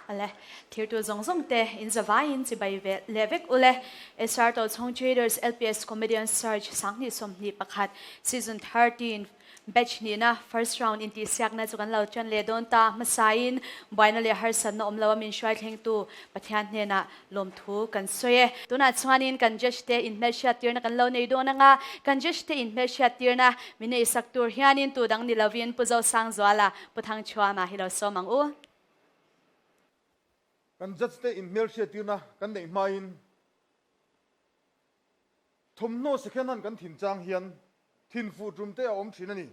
Awle, thirtu zawng zawng te in zavaiin chibai ve leh vek ule. SR Tochhawng Traders LPS Comedian Search 2021 Season 13 Batch hnihna First Round intihsiakna chu kan lo tan leh dawn ta. Hmasain buaina leh harsatna awm lo a min hruai thlengtu Pathian hnenah lawmthu kan sawi e. Tunah chuanin kan Judge te inhmelhriattirna kan lo nei dawn anga, kan Judge te inhmelhriattirna min neisak tur hianin tu dang ni lovin Pu Zosangzuala, Pu Thangchhuama hi lo sawm ang u. Kan Judge te inhmelhriattirna kan neih hmain thawmhnaw second hand kan thin chang hian thin fuh tum te a awm thin a ni.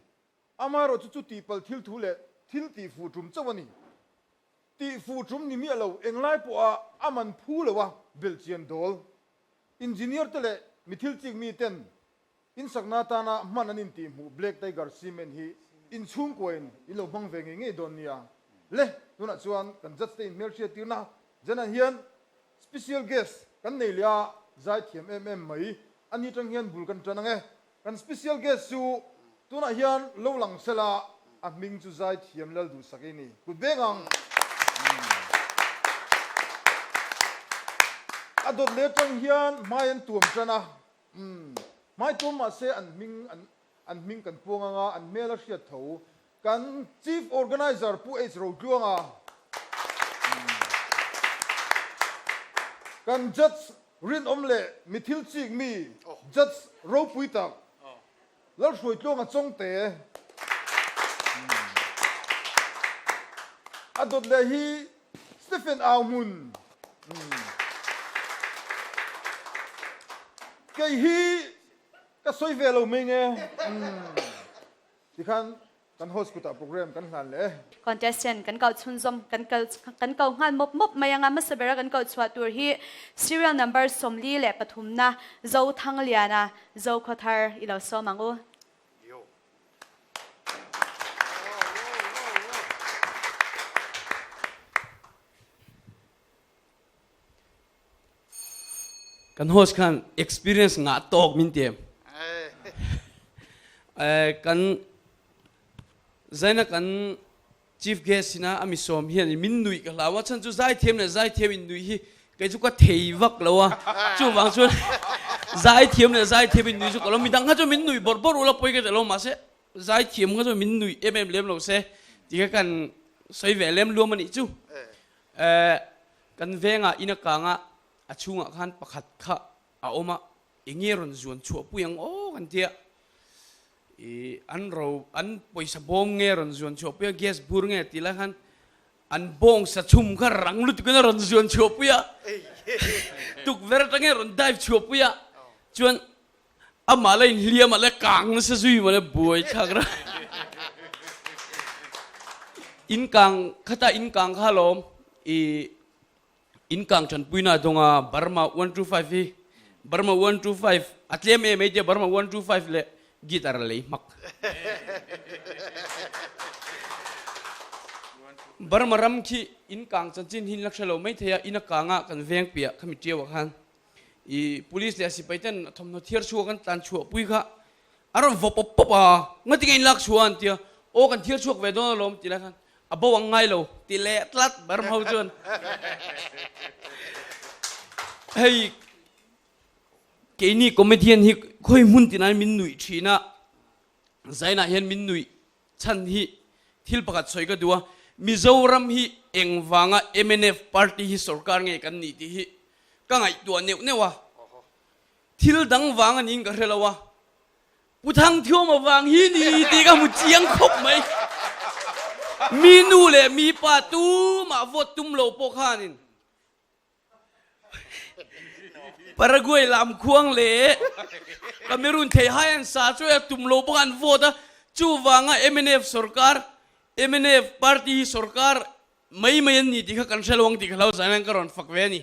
Amaherawhchu chu tihpalh thil thu leh thil tih fuh tum chauh a ni. Tih fuh tum ni miah lo englai pawha a man phu lo a belhchian dawl. Engineer te leh mi thil chik mi ten Insakna atana hman an intih hmuh Black Tiger Cement hi inchhungkuain in lo hmang ve ngei ngei dawn nia. Le, tunah chuan kan judge te inhmelhriat tirna Jan-ah hian special guest kan nei leh a, zaithiam em em mai a ni tang hian bul kan tan ang e. Kan special guest chu tunah hian lo lang sela a hming chu zaithiam Lalduhsak i ni. Kut veng ang. A dawt leh tang hian hmai an tuam tan a. Umm. Hmai tum mahse an hming an an hming kan puang anga an hmel a hriat tho. Kan Chief Organizer Pu H Rotluanga. Umm. Kan Judge rinawm leh mi thil chik mi Judge ropui tak Lalhruaitluanga Chawngte. Umm. A dawt leh hi Stephen Auhmun, Kei hi ka sawi ve lo mai nge? Tikhan kan host kutah program kan hlan leh e. Contestant kan koh chhunzawm kan kal kan ko nghal mawp mawp mai anga hmasa bera kan koh chhuah tur hi serial number 43 na Zothangliana Zokhawthar i lo sawm ang u. Kan host khan experience ngah tawk min ti em? Kan zaina kan chief guest sina ami sawm hian min nuih ka hlau a, chhan chu zaithiam leh zaithiam in nuih hi kei chu ka thei vak lo a, chuvang chuan zaithiam leh zaithiam in nuih chu ka lo midang kha chu min nuih bawrh bawrh ula pawi ka ti lo mahse zaithiam kha chu min nuih em em lem lo se ti kha kan sawi ve lem luam a nih chu. Kan vengah in a kang a, a chhungah khan pakhat kha a awm a, enge rawn zuan chhuah pui ang aw kan tia i an ro an pawisa bawm nge rawn zuan chhuah pui a gas bur nge tih lai khan an bawng sa chhum kha rang lutuk in a rawn zuan chhuah pui a tukverh atang hian rawn dive chhuah pui a chuan amah la inhliam ah le kang nasa zui mawle buai thlak ra in kang khata in kang kha lawm i In kang tanpuina dawnga Burma 125 hi Burma 125 a tlem em ei tia Burma 125 leh guitar a lei hmak. Burma ram khi in kang chanchin hi in la hre lo mai thei a, in a kang a kan veng piah khami tiau ah khan i police leh sipai ten a thawmhnaw thiar chhuak an tlan chhuah pui kha a rawn vaw pawp pawp a, ngatinge in lak chhuah an tia, aw kan thiar chhuak ve dawn alawm ti lai khan A bo ang ngai lo ti leh tlat Burma ho chuan. Hei keini comedian hi khawi hmun tinain min nuih thin a, zainah hian min nuih chhan hi thil pakhat sawi ka duh a, Mizoram hi engvanga mnf party hi sorkar nge kan nih tih hi ka ngaihtuah neuh neuh a, thil dang vang a niin ka hre lo a, Pu Thangthiawm avang hi ni tih ka hmu chiang khawp mai. Mi nu leh mi pa tumah vote tum lo pawh khanin Paraguay lamkhuang leh Cameroon theihai an sa chu a tum lo bawk a an vote a, chuvanga mnf sorkar, mnf party hi sorkar mai mai an ni tih kha kan hre lo ang tih ka hlau zan hian ka rawn fak ve a ni.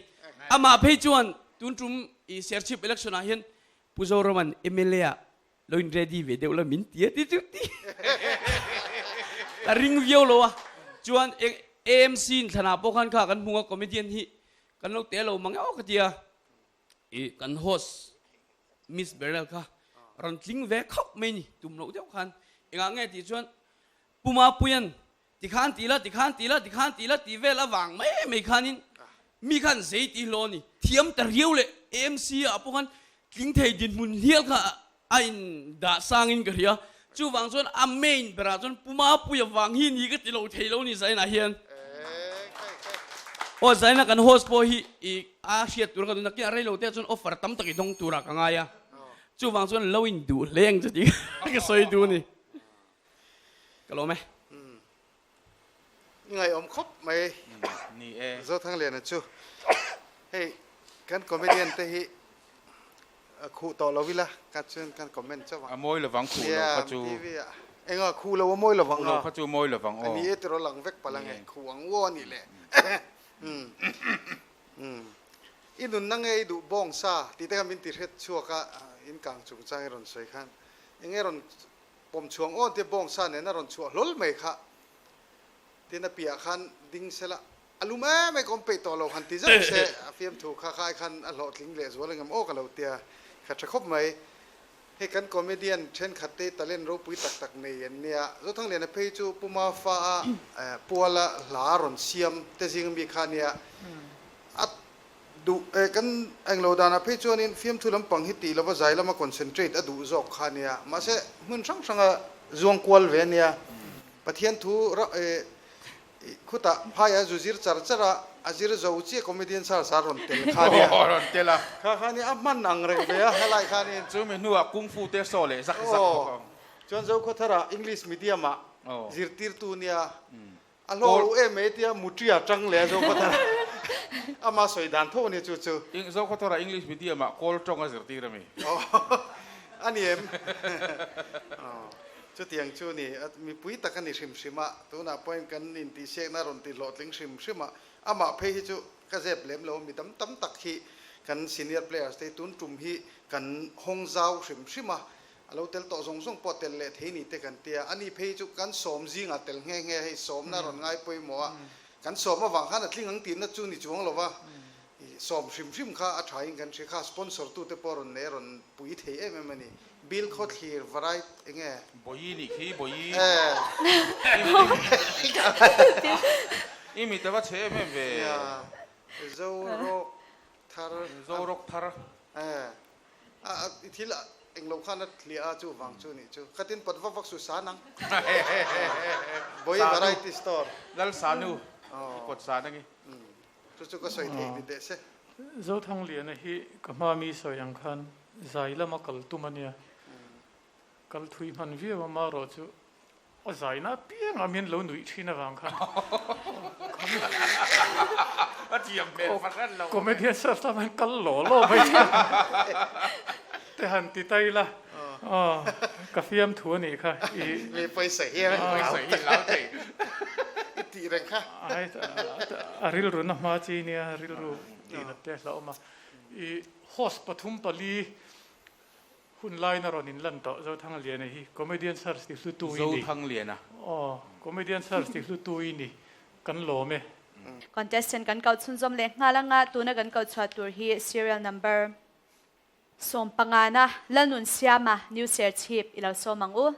Amah phei chuan tun tum i Serchhip election ah hian Pu Zoraman mla ah lo in ready ve deuh la min ti a ti chu ti ka ring viau lo a chuan AMC in thlanah pawh khan kha kan hmung a comedian hi kan lo te lo mang e aw ka ti a i kan host Miss Berel kha rawn tling ve khauh mai ni tum loh deuh khan engah nge tih chuan Pu Mapuian. Tikhan ti la, tikhan ti la, tikhan ti la tih vel avang mai mai khanin mi khan zei tih hlawh a ni. Thiam ta riau leh AMC ah pawh khan tling thei dinhmun hial kha a in dah sangin ka hria. Chuvang chuan a main berah chuan Pu Mapuia vang hi ni ka ti lo thei lo ni Zaina hian. Aw Zaina kan host pawh hi i a hriat tur ka duh nakin a rei lo te ah chuan offer tam tak i dawng turah ka ngai a. Chuvang chuan lo in duh hle ang chu tih ka sawi duh a ni. Ka lawm e. I ngaihawm khawp mai. Ni e. Zothangliana chu hei kan comedian te hi khuh tawh lo ila ka chuan kan comment chauh ang. A mawi lovang khuh lo kha chu. TV ah enga khuh lo a mawi lovang a. Khuh lo kha chu mawi lovang aw. Ni e tiraw lang vek palh ange khuh ang uaw a nih leh. I nunna nge i duh bawng sa tih te kha min ti hret chhuak a in kang chungchang i rawn sawi khan enge rawn Pawm chhuang awn te bawngsa nen a rawn chhuah hlawl mai kha. Tin a piah khan ding sela a lum em em ka awm peih tawh lo han ti zauh se a fiamthu kha kha ai khan a hlawhtling leh zual engem aw ka lo tia ka tha khawp mai. Hei kan comedian thenkhat te talent ropui tak tak nei an nia. Zothangliana phei chu Pu Mafa a puala hla rawn siam te zing ami kha nia. A Duh e, kan englo danah phei chuanin fiamthu lampang hi tih lova zai lama concentrate a duh zawk kha ania. Mahse, hmun hrang hranga zuang kual ve ania. Pathian thu e khutah phaia zu zir char char a, a zir zo chiah comedian sar sar rawn tel kha ania. Aw rawn tel a. Kha kha ania, a hman ang reng ve a helai khanin. Chumi hnuah kung fu te saw leh zak zak bawk ang. Chuan Zokhawthara English medium-ah zirtirtu nia. A hlawh lo em mai tia Mutria tang leh a Zokhawthara ama sawi dan tho a nia chu chu. Zokhawthara English medium ah kawl tawng a zirtir a mi? A ni em? Chutiang chu ni, mipui tak a ni hrim hrim a, tunah pawhin kan intihsiakna rawn ti hlawhtling hrim hrim a, amah phei hi chu ka zep lem lo, mi tam tam tak hi kan senior players te hi tun tum hi kan hawng zau hrim hrim a, A lo tel tawh zawng zawng pawh tel leh thei ni te kan tia. Ani phei chu kan sawm zingah tel nghe nghe hei sawmna rawn ngai pawimawh a, kan sawm avang khan a tling ang tihna chu ni chuang lo va, sawm hrim hrim kha a thain kan hria kha sponsor tute pawh rawn nei a rawn pui thei em em a ni. Bill Khawthlir variety eng nge? Bawi nih khi bawi. I mit a va chhe em em ve. Nia, Zorawk thar. Zorawk thar. A i thil eng lo khan a thliah a chu vang chu nih chu. Khatin pawt vak vak su sa nang. Bawi variety store. Lal Sanu i pawt sa nang i. Chu chu ka sawi theih ni teh se. Zothangliana hi ka hma mi sawi ang khan zai lama kal tum a nia. Kal thui hman viau a marawh chu A zaina apiangah min lo nuih thin avang khan A thiam hmel fahran lo. Comedian search lamah hian kal law law mai thin te han ti ta ila ka fiamthu a nih kha i Mi pawisa hian pawisa hi lau thei i tih reng kha. A rilru na hma chi nia rilru tih nat te a hlauhawm a. I host pathum pali Hun lain a rawn inlan tawh Zothangliana hi comedian search ti hlutu i ni. Zothangliana. Aw, comedian search ti hlutu i ni. Kan lawm e. Contestant kan koh chhunzawm leh nghal anga tuna kan koh chhuah tur hi serial number 15 na Lalnunsiama New Serchhip i lo sawm ang u.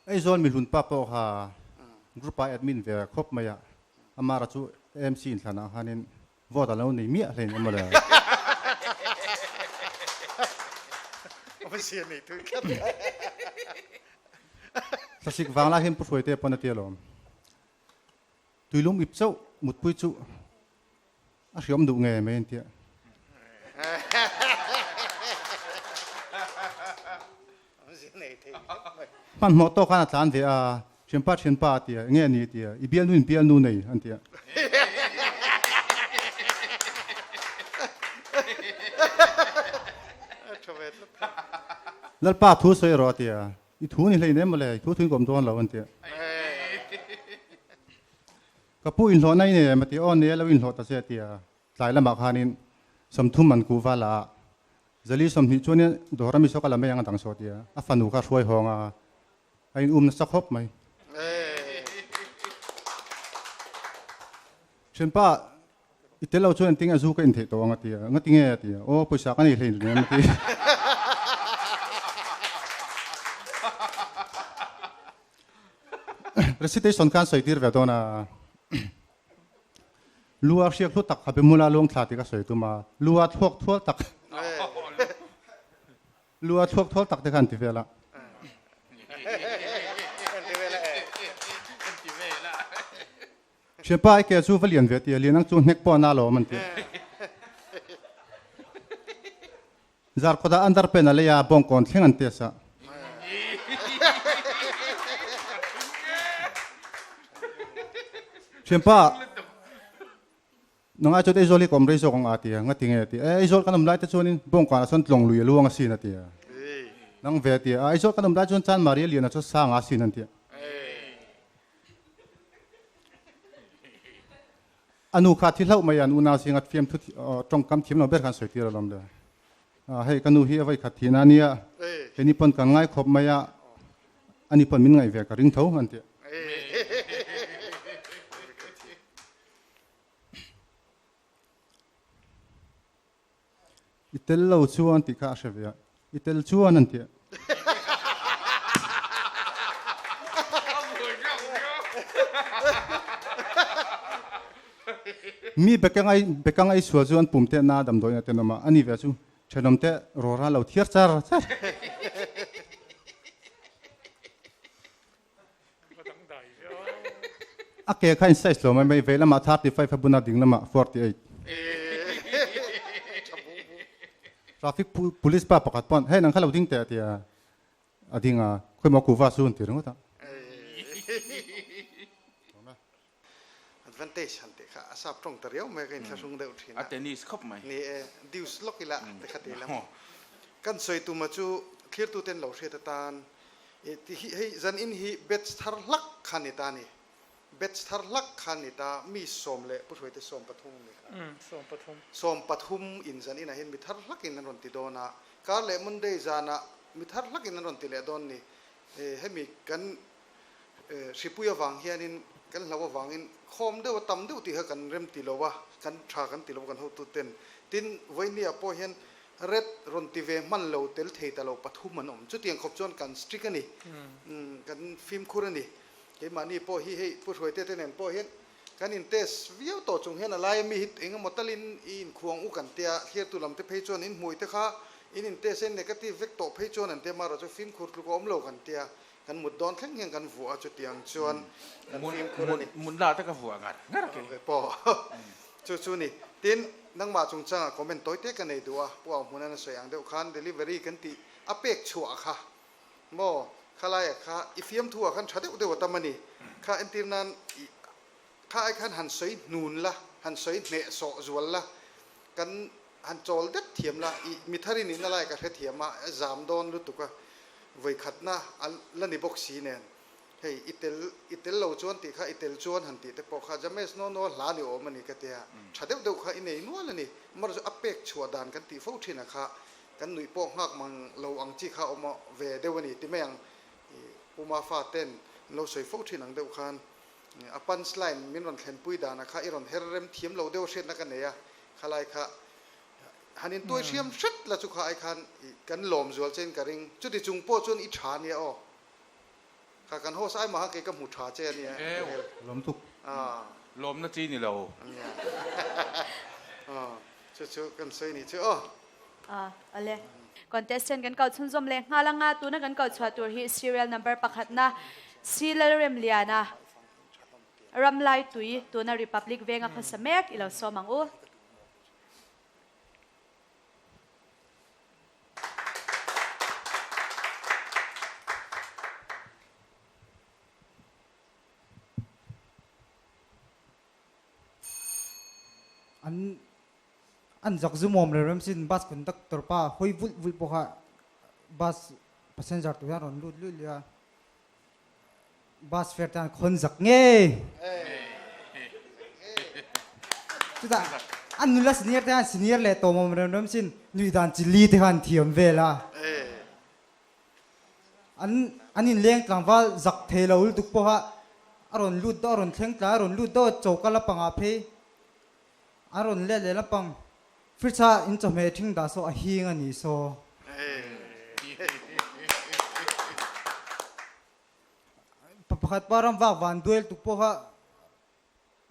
Aizawl mihlun pa pawh kha group ah admin ve khawp mai a, Amara chu AMC inthlan ah khanin vote a lo nei miah hlein emaw le. Thlasik vang lai hian Pu Hruaite pawn a ti alawm. Tuilum ip chauh mutpui chu A hriawm duh nge mai an tia. Hmanhmawh tawk khan a tlan ve a, thianpa thianpa a tia, enge a ni a tia, i bialnu in bialnu nei an tia. Lalpa thu sawi rawh a tia, i thu ni hleinem mawle, i thu thuin ka awm dawn lo an tia. Ka pu inhlawh na i nei em a ti, aw nei a lo inhlawh ta che a ti a, tlai lamah khanin 30 an kuh val a, Zali 20 chuanin dawr ami saw ka la mai ang a dang saw a ti a, a fanu kha a hruai hawng a, a in um nasa khawp mai. Thianpa i tel lo chuan engtinge zu ka in theih tawh ang a ti a, ngatinge a ti a, aw pawisa ka nei hlein reng em a ti. Recitation khan sawi tir ve dawn a. Lu a hriak hlu tak kha bemula luang thla tih ka sawi tum a, lu a thluak thual tak lu a thluak thual tak te kha an ti vel a. Thianpa i ke chu va lian ve ti a, lian ang chu hnek pawh a na lo awm an ti a. Zarkawtah an darpen a lei a, bawngkawn thleng an test a. Thianpa, nang ai chuan Aizawl hi ka awm rei zawk ang a ti a, nga ti nge a ti a, Aizawl kan awm lai te chuanin bawngkawnah chuan tlawng lui a luang asin a ti a, nang ve a ti a, Aizawl kan awm lai chuan Chanmari a lian a chu sang asin an ti a. A nu kha thi hlauh mai a, an unau zinga fiamthu tawngkam thiam lo ber khan sawi tir alawm le. Hei ka nu hi a vawi khat thihna a nia, keini pawn kan ngai khawp mai a, ani pawn min ngaih ve ka ring tho an ti. I tel lo chuan tih kha a hre ve a, i tel chuan an ti a. Mi bekang bekang ei sual chu an pum te na damdawi na tenawm a, ani ve chu thenawm te rawra lo thiar char char. A ke kha in size lo mai mai, vei lamah 35 a bun a, ding lamah 48. Traffic police pa pakhat pawn hei nang kha lo ding teh a ti a, a ding a, khawimaw kuhva chu an ti ringawt a. Advantage han tih kha a sap tawng ta riau mai a, ka inthlahrung deuh thin a. A tennis khawp mai. Ni e, deuce lawk ila te kha ti lam. Kan sawi tuma chu thlirtuten lo hriat atan i ti hi hei zanin hi batch thar hlak kha ni ta ni. Batch thar hlak kha ni ta mi 13 Pu 13 ni kha. 13. 13 in zaninah hian mi thar hlakin an rawn ti dawn a, kar leh Monday zanah mi thar hlakin an rawn ti leh dawn ni. Hemi kan Hripui avang hianin kan hlo avangin khawm deuh a tam deuh tih kha kan rem ti lo a, kan tha kan ti lo a kan hotuten. Tin, vawinia pawh hian red rawn ti ve hman lo tel thei ta lo pathum an awm. Chutiang khawp chuan kan strict a ni, kan fimkhur a ni. Keimahni pawh hi hei Pu Hruaite te nen pawh hian kan in test viau tawh chung hian a laia mi hi eng emaw talin i inkhuang u kan tia, thliartu lam te phei chuan in hmui te kha in in test a in negative vek tawh phei chuan an tia, amaherawh chu fimkhur tluk a awm lo kan tia. Kan mut dawn thleng hian kan vuah a chutiang chuan kan fimkhur a ni. Mut la te ka vuah ngar ngar a kei. Pawh chu chu ni. Tin, nangmah chungchangah comment tawi te ka nei duh a, Pu Auhmunan a sawi ang deuh khan delivery kan tih a pek chhuah kha maw khalaiah kha i fiamthu ah khan tha deuh deuh a tam a ni. Kha entir nan i kha ai khan han sawi hnun la, han sawi hneh sawh zual la, kan han chawl det thiam la, i mithar i nihna lai ka hrethiam a, zam dawn lutuk a, vawikhatna a la ni bawk si nen, hei i tel i tel lo chuan tih kha i tel chuan han tih te pawh kha James no no hla ni awm a ni ka tia, tha deuh deuh kha i nei nual a ni, amaherawhchu a pek chhuah dan kan tih fo thin a kha kan nuih pawh nghak mang lo ang chi kha awm ve deuh a ni ti mai ang, i Puma fa ten an lo sawi fo thin ang deuh khan A punch line min rawn thlenpui danah kha i rawn her rem thiam lo deuh hriatna ka nei a, khalai kha han intuai hriam hret la chu kha ai khan kan lawm zual chein ka ring. Chuti chung pawh chuan i tha ania aw. Kha kan host ai mah kha kei ka hmu tha che ania. Lawm tuk. Lawmna chi ni lo. Chu chu kan sawi nih chu aw. Awle. Contestant kan kau chhunzawm leh nghal anga tuna kan kau chhuah tur hi serial number pakhatna Si Lalremliana Ramlai tui tuna Republic venga khawsa mek i lo sawm ang u. An An zak zumawm rem rem sin bus conductor pa hawi vulh vulh pawh kha bus passenger tur hian a rawn lut luih luih a, bus fare te hian khawn zak ngei. Chutah an nula senior te hian senior leh tawmawm rem rem sin nuih dan chi li te khan thiam vel a. An an inleng tlangval zak thei lo lutuk pawha a rawn lut deuh a rawn thleng tlai a rawn lut deuh a choka la pangah phei A rawn let leh lampang fridge a in chawhmeh thing dah saw a hing a ni saw. pakhat pa ram vak van duai lutuk pawh kha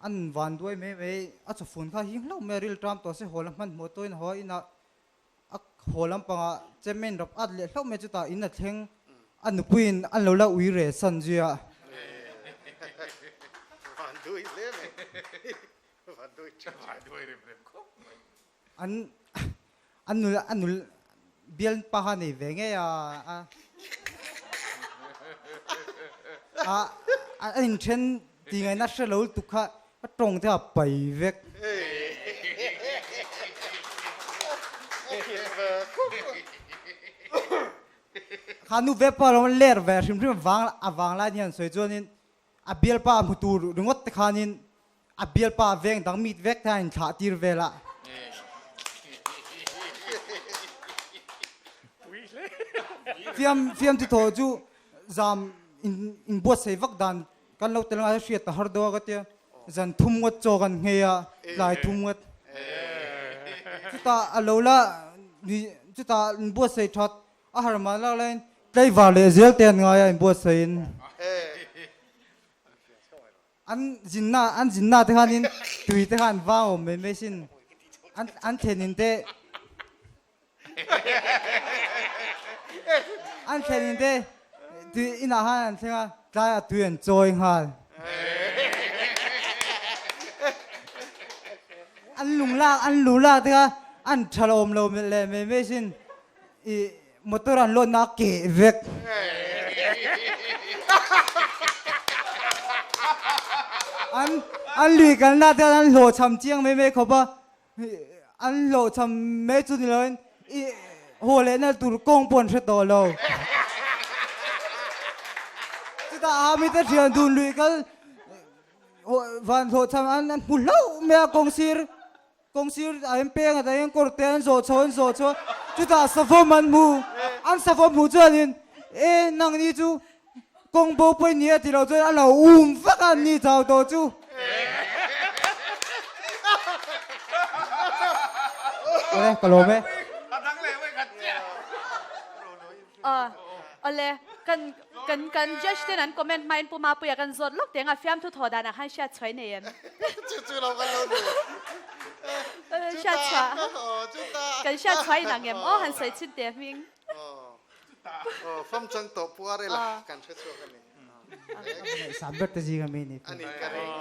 an van duai mai mai a chawfun kha hing hlauh mai a rilṭam tawh se haw la hmanhmawh tawhin a haw a inah a haw lampangah cement rap at leh hlauh mai chutah in a thleng a nupuiin an lo la ui reh san zui a. An an nul a nul bial pa kha nei ve ngei a a a inthen tih ngaihna hre lo lutuk kha A tawng te a pai vek. Kha nu ve pa lo ler ve hrim hrim vang a vang lai hian sawi chuanin a bialpa a hmu tur ringawt te khanin a bialpa a veng dang mit vek te a inthlah tir vel a. Fiam fiam chu thaw chu zam in inbuatsaih vak dan Kan lo tel ngai hriat a har deuh a ka tia, zan thum ngawt chaw kan nghei a, tlai thum ngawt. Chutah a lo la chutah in buatsaih that a har mah lak laiin tlaivar leh zel te an ngai a in buatsaihin. An zinna an zinna te khanin tui te kha an vang awm mai mai sin an an thlenin te An thlenin te tui inah khan an thleng a, tlaiah tui an chawi nghal. An lung lak an lu lak te kha an tha lo awm lo leh mai mai sin ih motor an lawnna a keh vek. An an lui kalna te khan an hlawhchham chiang mai mai khawp a. An hlawhchham mai chu ni loin i haw lehna tur kawng pawh an hre tawh lo. Chutah a mite thian dun lui kal van hlawhchham an hmu hlauh mai a kawng sir kawng sir a en peng a tain kawr te an zawh chho an zawh chho a chutah savawm an hmu an savawm hmuh chuanin e nangni chu Kawng bo pawh i ni a ti loh chuan a lo um vak a ni chau tawh chu. Awle ka lawm e. Awle kan kan kan judge ten an comment hmain Pu Mapuia kan zawt lawk teng a fiamthu thawh danah khan hriat chhuai nei em? Chu chu lo kan lo duh. Hriat chhuah kan hriat chhuai inang em aw han sawi chhin teh hming. Aw fam chang tawh puar ila kan hre chhuak a ni. Ngaihsam ber te zing ami ni. A ni ka ring.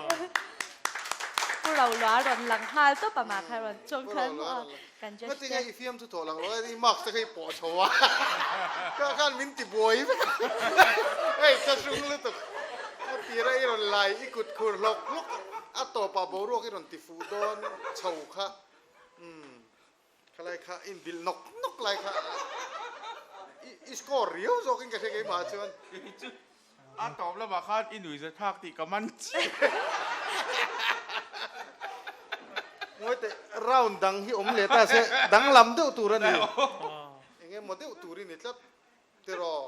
Pu Rolua rawn lang nghal tawp a mah kha rawn chawng khan maw kan judge te. Ngatinge i fiam chu thawh lang lo i marks te kha i pawh chho a ka khan min ti buai vek a hei ka hrung lutuk a tira i rawn lai i kut khur hlawk hlawk a tawpah boruak i rawn ti fuh dawn chho kha umm Khalai kha in bilh nawk nawk lai kha i score riau zawk in ka hria keimah chuan. Kei chu a tawp lamah khan i nui za thlak tih ka man chiah. Ngawi teh round dang hi awm leh ta se danglam deuh tur a ni. Eng emaw deuh tur i ni tlat tiraw.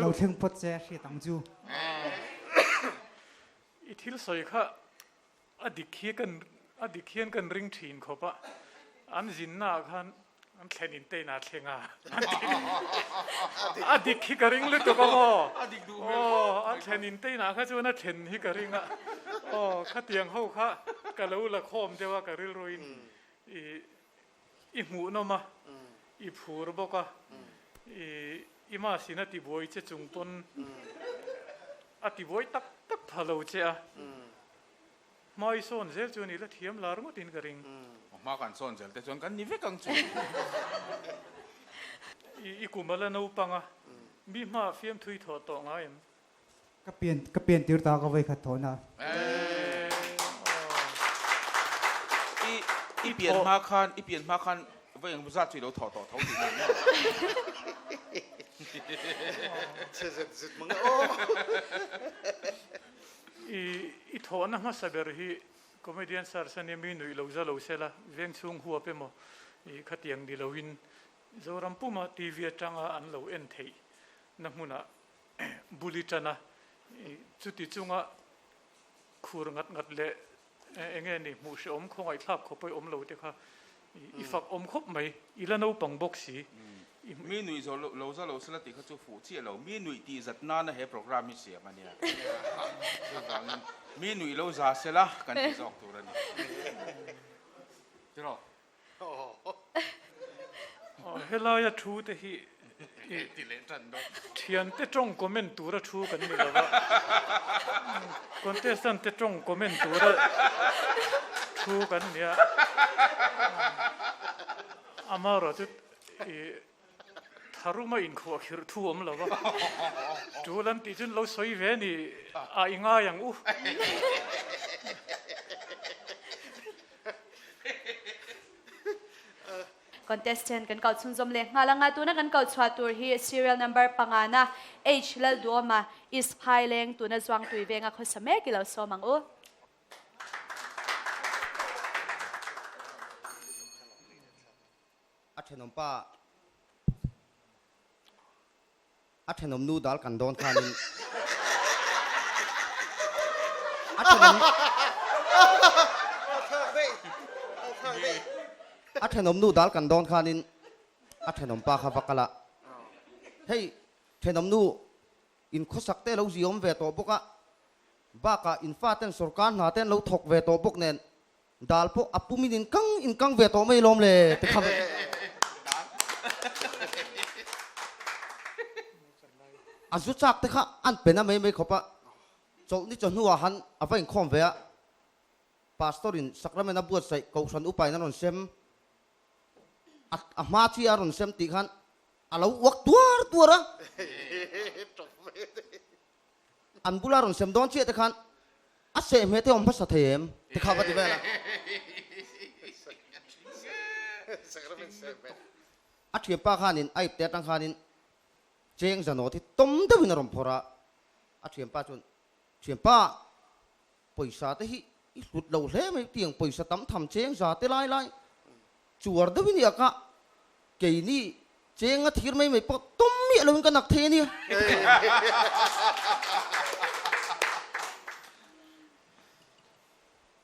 Lo thleng phawt se a hriat ang chu. I thil sawi kha A dik hi kan a dik hian kan ring thin khawp a, an zinna ah khan an thlen in te in aa thleng a, a dik hi ka ring lutuk a maw, aw an thlen in te in ah kha chuan a thlen hi ka ring a, aw khatiang ho kha ka lo la khawm deuh a ka rilru in i i hmuhnawm a, i phur bawk a, i i masin a tibuai che chung pawn a tibuai tak tak pha lo che a. Hma i sawn zel chuan i la thiam lar ngawt in ka ring. Hma kan sawn zel te chuan kan ni vek ang chu. I kum a la naupang a, mi hma fiamthu i thawh tawh ngai em? Ka pian ka pian tir ta ka vawikhat thawhna. I i pian hma khan i pian hma khan vawi eng zat chu i lo thawh tawh tho tih nen maw? Chhe zet zet mang e aw. I i thawhna hmasa ber hi comedian search ania mi nuih lo za lo sela veng chhung huap emaw i khatiang ni loin Zoram puma TV atanga an lo en theih na hmunah bul i tan a, chuti chunga khur ngat ngat leh eng nge ni hmuh hrehawm khawngaihthlak khawp pawh i awm lo te kha i fak awm khawp mai, i la naupang bawk si. Mi nuih zawh lo lo za lo sela tih kha chu fuh chiah lo. Mi nuih tih zat nana he program hi siam a nia. Chuvangin mi nuih lo za sela kan ti zawk tur a ni. Tiraw? Helaia thu te hi thiante tawng comment tura thu kan ni lo a, contestant te tawng comment tura thu kan ni a, amaherawhchu tharuma inkhuah khirh thu awm lo a, tul an tih chuan lo sawi ve ni a i ngai ang u. Contestant kan kau chhunzawm leh nghal anga tuna kan kau chhuah tur hi serial number pangana H Lalduhawma East Phaileng tuna Zuangtui venga khawsa mek i lo sawm ang u. A thenawm pa A thenawm nu dal kan dawn khanin a thenawm a thenawm nu dal kan dawn khanin a thenawm pa kha va kal a, hei thenawm nu in khawsak te lo ziawm ve tawh bawk a, bakah in faten sawrkar hna te an lo thawk ve tawh bawk nen Dal pawh a pumin in kang in kang ve tawh mai lawm le ti kha a zu chak te kha an pe na mai mai khawp a, chawlhni chawhnuah han a va inkhawm ve a, Pastor in Sacrament a buatsaih Kohhran upain a rawn sem a, a hma chi a rawn sem tih khan a lo uak tuar tuar a, An bula rawn sem dawn chiah te khan a seh hmeh te awm hmasa thei em ti kha va ti vel a. A thianpa khanin a ipte atang khanin cheng zanaw thi tawm deuhin a rawn phawrh a, a thianpa chuan, Thianpa, pawisa te hi i hlut lo hle mai tiang pawisa tam tham cheng za te lai lai chuar deuhin i ak a, keini cheng a thir mai mai pawh tawm miah loin ka nak thei a nia.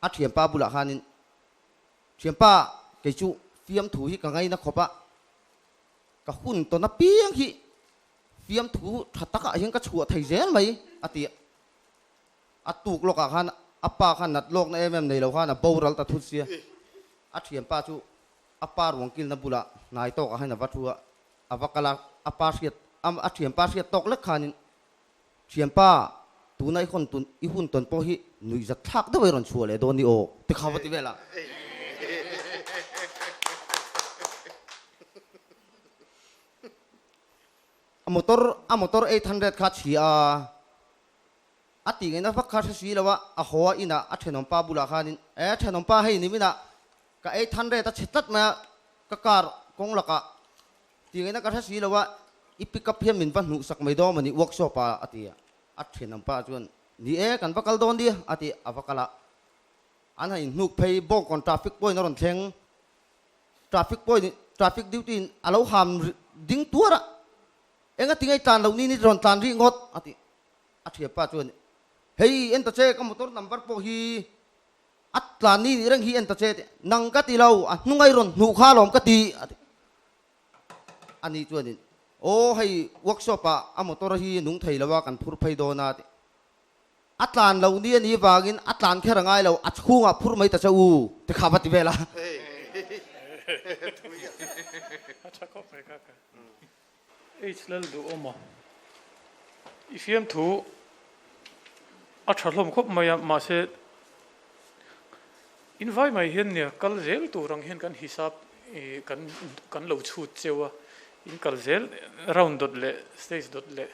A thianpa bulah khanin, Thianpa, kei chu fiamthu hi ka ngaina khawp a, ka hun tawn apiang hi fiamthu tha takah hian ka chhuah thei zel mai, a ti a. A tuk lawkah khan a pa khan nat lawkna em em nei lo khan a boral ta thut sia. A thianpa chu a pa ruang kilna bulah hnai tawkah hian a va thu a, a va kal a, a pa hriat a thianpa hriat tawk lek khanin, Thianpa, tuna i hawn tun i hun tawn pawh hi nuihzat thlak deuh a i rawn chhuah leh dawn ni aw, ti kha va ti vel a. A motor a motor 800 kha chhia a. A tih ngaihna vak kha hre si lo a, a haw a inah a thenawm pa bulah khanin, E thenawm pa hei nimin ah ka 800 a chhe tlat mai a, ka car kawng lakah tih ngaihna ka hre si lo a, i pick up hian min va hnuh sak mai dawn a ni workshop ah a ti a. A thenawm pa chuan, Ni e, kan va kal dawn nia a ti a va kal a. An han inhnuk phei Bawngkawn traffic point a rawn thleng, traffic point traffic duty in a lo ham ding tuar a, Enga ti ngei tlan loh ni ni rawn tlan rih ngawt a ti. A thianpa chuan, Hei, en ta che, ka motor number pawh hi a tlan ni nih reng hi en ta che tih, nang ka ti lo, a hnungai rawn hnuh kha alawm ka ti, a ti. Ani chuanin, Aw, hei workshop ah a motor hi nung thei lo a, kan phur phei dawn a ti. A tlan lo ni a nih vangin a tlan kher a ngai lo, a chhungah phur mai ta che u, ti kha va ti vel a. A tha khawp mai kha ka. H lal duh awm a, i fiamthu a tha hlawm khawp mai a, mahse in vai mai hian nia kal zel tur ang hian kan hisap ih kan kan lo chhut cheu a, in kal zel round dawt leh stage dawt leh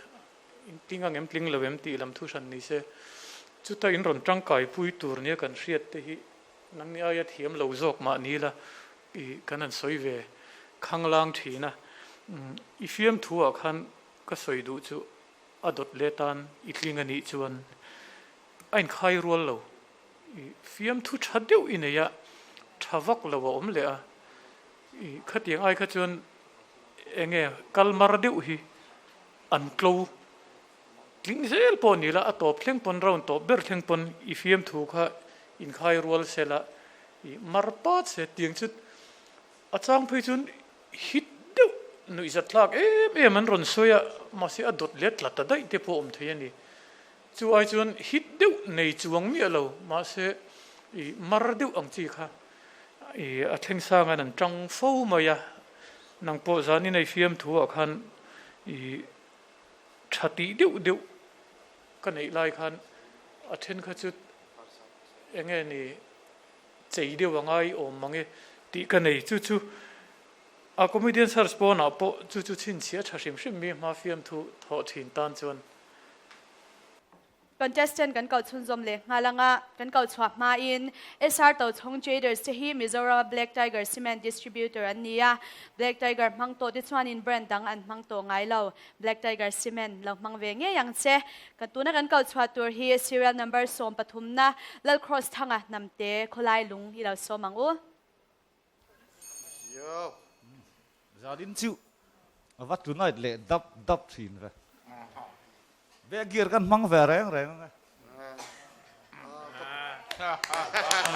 in tling ang em tling lo em tih lam thu hran ni se, chuta in rawn tangkai pui tur nia kan hriat te hi Nangni aia thiam lo zawk mah ni la i kan han sawi ve khanglang thin a, i fiamthu ah khan ka sawi duh chu a dawt leh tan i tling a nih chuan a inkhai rual lo, i fiamthu tha deuh i nei a, tha vak lo a awm leh a, i khatiang ai kha chuan enge kalmar deuh hi an tlo. Tling zel pawh ni la, a tawp thleng pawn round tawp ber thleng pawn i fiamthu kha inkhai rual se la, i mar pat se tiang chu a chang phei chuan hit deuh Nuihzat tlak em em an rawn sawi a, mahse a dawt let tla ta daih te pawh awm thei a ni. Chu ai chuan hit deuh nei chuang miah lo, mahse i mar deuh ang chi kha i a thleng sang an an tang fo mai a, nang pawh zan i nei fiam thu ah khan i tha tih deuh deuh ka neih lai khan a then kha chu enge ni chei deuh a ngai awm mang e tih ka nei chu chu A comedian search pawnah pawh chu chu chhinchhiah tha hrim hrim mi hma fiamthu thawh thin tan chuan. Contestant kan koh chhunzawm leh nghal anga kan koh chhuah hmain SR Tochhawng Traders te hi Mizorama Black Tiger Cement Distributor an ni a, Black Tiger hmang tawh te chuanin brand dang an hmang tawh ngai lo. Black Tiger Cement lo hmang ve ngei ang che. Kan tuna kan koh chhuah tur hi serial number sawmpathumna Lalcross Thanga Hnamte khawlai lung i lo sawm ang u. Zalin chu a va tonight leh dap dap thin ve. Ve gear kan hmang ve reng reng ang e.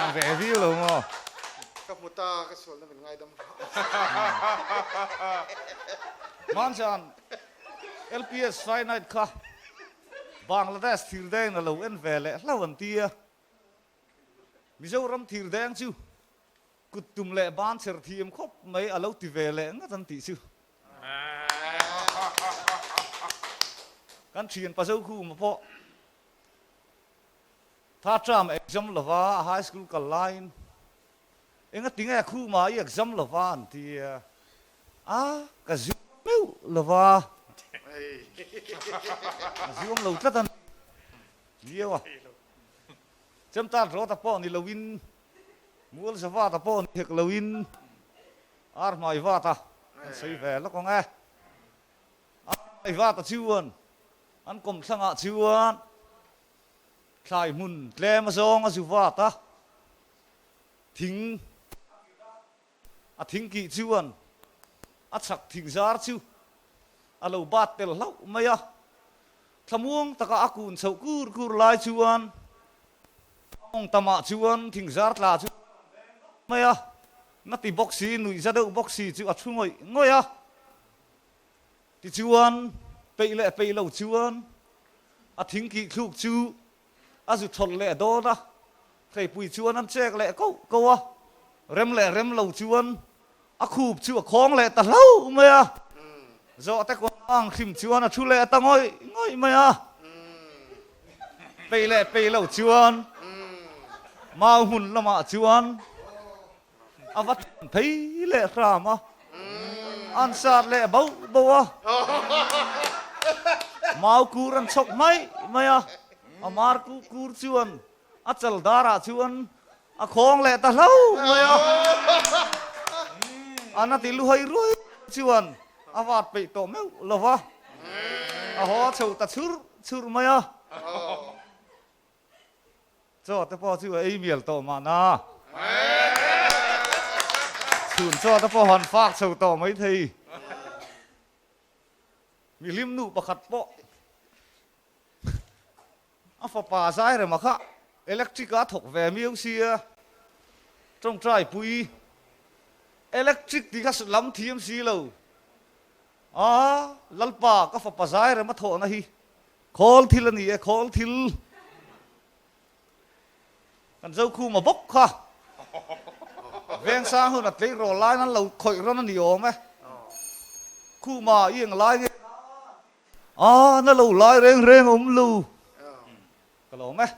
Ang ve viau lo maw? Ka hmu ta, ka sualna min ngaidam rawh. Hmanzan LPS Finite kha Bangladesh thir deng a lo en ve leh hlauh an tia. Mizoram thir deng chu kut tum leh ban chher thiam khawp mai a lo ti ve leh ngat an tih chu. Kan thian Pazo Khuma pawh third term exam lova a high school kal laiin enga tinge Khuma i exam lova an ti a, a ka zuam meuh lova, ka zuam lo tlat a ni. Viau a. Chemtat rawta pawh ni loin, mual zavata pawh ni hek loin, ar hmai vata an sawi ve lawk ang e. Ar hmai vata chuan an kawmthlangah chuan thlai hmun tlem azawng a zu vat a, thing A thing kih chuan a chhak thing zar chu a lo bat tel hlauh mai a, thlamuang taka a kun chhoh kur kur lai chuan a mawng tamah chuan thing zar tla chu a rawn veng vak mai a, na ti bawk si, nuih za deuh bawk si chu a thu ngawih ngawih a. Tichuan peih leh peih lo chuan a thing kih thluk chu A zu thawlh leh dawn a, hreipui chuan an chek leh koh koh a, rem leh rem lo chuan a khup chu a khawng leh ta hlauh mai a, zawhte kuang ang hrim chuan a thu leh ta ngawih ngawih mai a, peih leh peih lo chuan mau hmun lamah chuan A va than phei leh hram a, an sat leh bauh bauh a, mau kur an chhawk mai mai a, a mar kur chuan a chal darah chuan a khawng leh ta hlauh mai a, an a ti luhai ruai chuan a vat peih tawh meuh lo va, a haw chho ta chhur chhur mai a. Chaw te pawh chu a ei mial tawh mahna. Chhun chaw te pawh han fak chho tawh mai thei. Mihlim nu pakhat pawh a fapa zai rema kha electric a thawk ve miau sia tawngtai pui electric tih kha lam thiam si lo. A Lalpa ka fapa zai rema thawhna hi Khawl thil a ni e, khawl thil. Kan Zokhuma bawk kha Vengsang hun a tleirawl laiin an lo khawih rawn a ni awm e. Khuma i eng lai nge na? A, na lo lai reng reng awm lo. Ka lawm e.